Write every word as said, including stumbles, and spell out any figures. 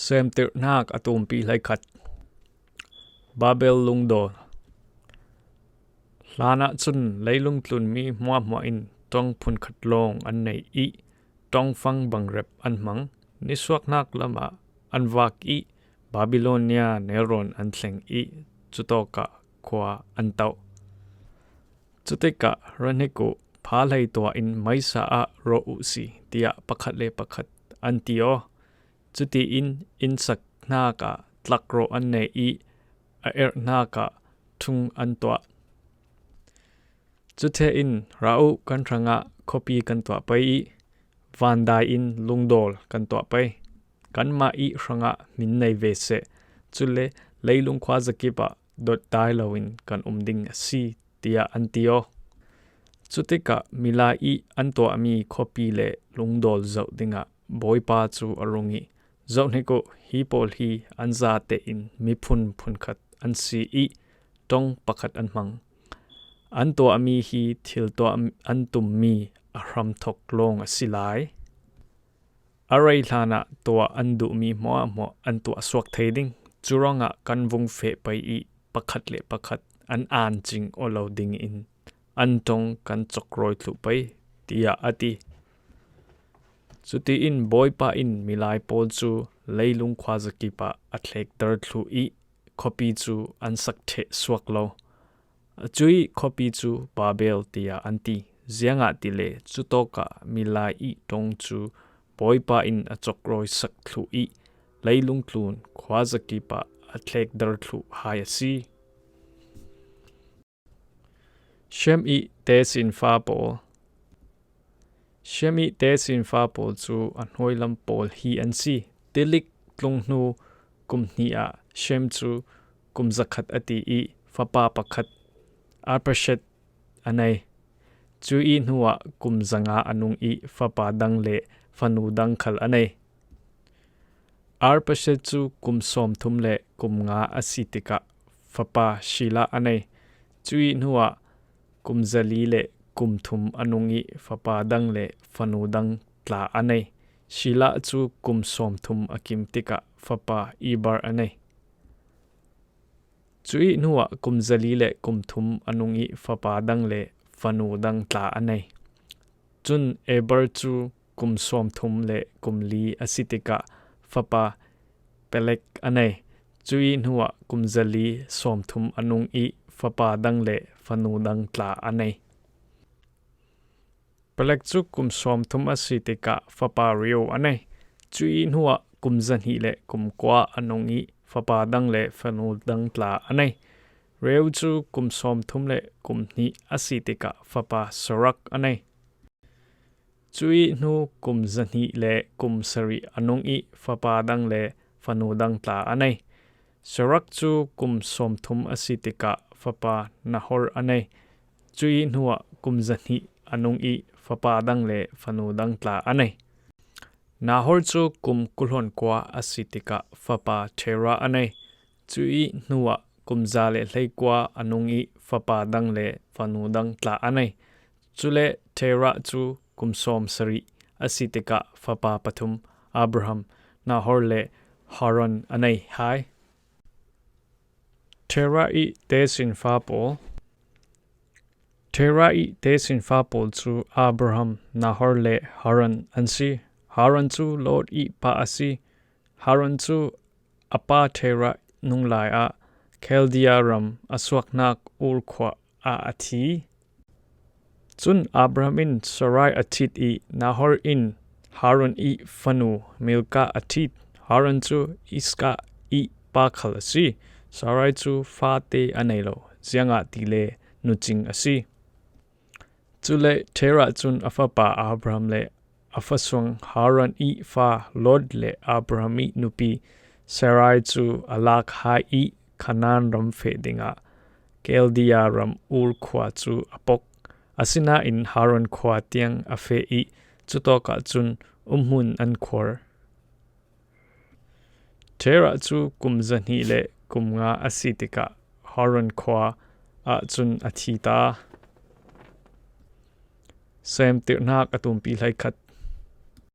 Semtirhnak a tumpi hleikhat. Babel lungdawl. Hlanah cun leilung tlunmi hmuahhmuah in ṭong phunkhat lawng an nei ih ṭongfang bangrep an hmang. Nisuaknak lamah an vak ih Babilonia nelrawn an thleng ih cutawkah khua an tauh. Cutikah, "Ra hnik uh, pha hlei tuah in meisa ah rawh uh si," tiah pakhat le pakhat an ti aw. Cutiin innsak hnakah tlakrawh an nei ih a erh hnakah ṭhung an tuah. Cuthein, "Ra uh, kan hrangah khuapi kan tuah pei ih vandai in lungdawl kan tuah pei. Kanmah ih hrangah hmin nei ve seh. Cule leilung khuazakip ah dotdai loin kan um ding a si," tiah an ti aw. Cutikah milai ih an tuahmi khuapi le lungdawl zoh dingah Bawipa cu a rung ih, "Zoh hnik uh, hi pawl hi an zate in miphun phunkhat an si ih ṭong pakhat an hmang. An tuahmi hi thil tuah an tummi a hramthok lawng a si lai. A rei hlanah tuah an duhmi hmuahhmuah an tuah suak thei ding. Curuangah kan vung feh pei ih pakhat le pakhat an aan cing aw lo dingin an ṭong kan cawkrawi thluh pei," tiah a ti. Cutiin Bawipa in milai pawl cu leilung khuazakip ah a thlekter thluh ih khuapi cu an sak ṭheh suak lo. Cuih khuapi cu Babel tiah an ti, ziangahtile cutawkah milai ih ṭong cu Bawipa in a cawkrawi sak thluh ih leilung tlun khuazakip ah a thlekter thluh hai a si. Shem ih tesinfa pawl. Shem ih tesinfa pawl cu a hnuailam pawl hi an si. Tilik tlung hnu kum hnih ah Shem cu kum zakhat a ti ih fapa pakhat, Arpakshad, a nei. Cuih hnuah kum zanga a nung ih fapa dang le fanu dang khal a nei. Arpakshad cu kum sawmthum le kum nga a si tikah fapa Shelah a nei. Cuih hnuah kum zali le kum thum a nung ih fapa dang le fanu dang tla a nei. Shelah cu kum sawmthum a kim tikah fapa Eber a nei. Cuih hnuah kum zali le kum thum a nung ih fapa dang le fanu dang tla a nei. Cun Eber cu kum sawmthum le kum li a si tikah fapa Peleg a nei. Cuih hnuah kum zali sawmthum a nung ih fapa dang le fanu dang tla a nei. Peleg cu kum sawmthum a si tikah fapa Reu a nei. Cuih hnuah kum zahnih le kum kua a nung ih fapa dang le fanu dang tla a nei. Reu cu kum sawmthum le kum hnih a si tikah fapa Serug a nei. Cuih hnu kum zahnih le kum sarih a nung ih fapa dang le fanu dang tla a nei. Serug cu kum sawmthum a si tikah fapa Nahor a nei. Cuih hnuah kum zahnih a nung ih fapa dang le fanu dang tla a nei. Nahor cu kum kul hluan kua a si tikah fapa Terah a nei. Cuih hnuah kum za le hleikua a nung ih fapa dang le fanu dang tla a nei. Cule Terah cu kum sawm sarih a si tikah fapa pathum, Abraham, Nahor le Haran a nei hai. Terah ih tesinfa pawl. Terah ih tesinfa pawl cu Abraham, Nahor le Haran an si. Haran cu Lot ih pa a si. Haran cu a pa Terah nung lai ah Khaldea ram a suaknak Ur khua ah a thi. Cun Abraham in Sarai a ṭhit ih Nahor in Haran ih fanu Milkah a ṭhit. Haran cu Iskah ih pa khal a si. Sarai cu fate a nei lo, ziangahtile nucing a si. Cule Terah cun a fapa Abraham le a fasuang Haran ih fa Lot le Abraham ih nupi Sarai cu a lak hai ih Kanaan ram feh dingah Khaldea ram Ur khua cu a pok. Asinain Haran khua tiang a feh ih cutawkah cun umhmun an khuar. Terah cu kum zahnih le kum nga a si tikah Haran khua ah cun a thi ta. Semtirhnak a tumpi hleikhat.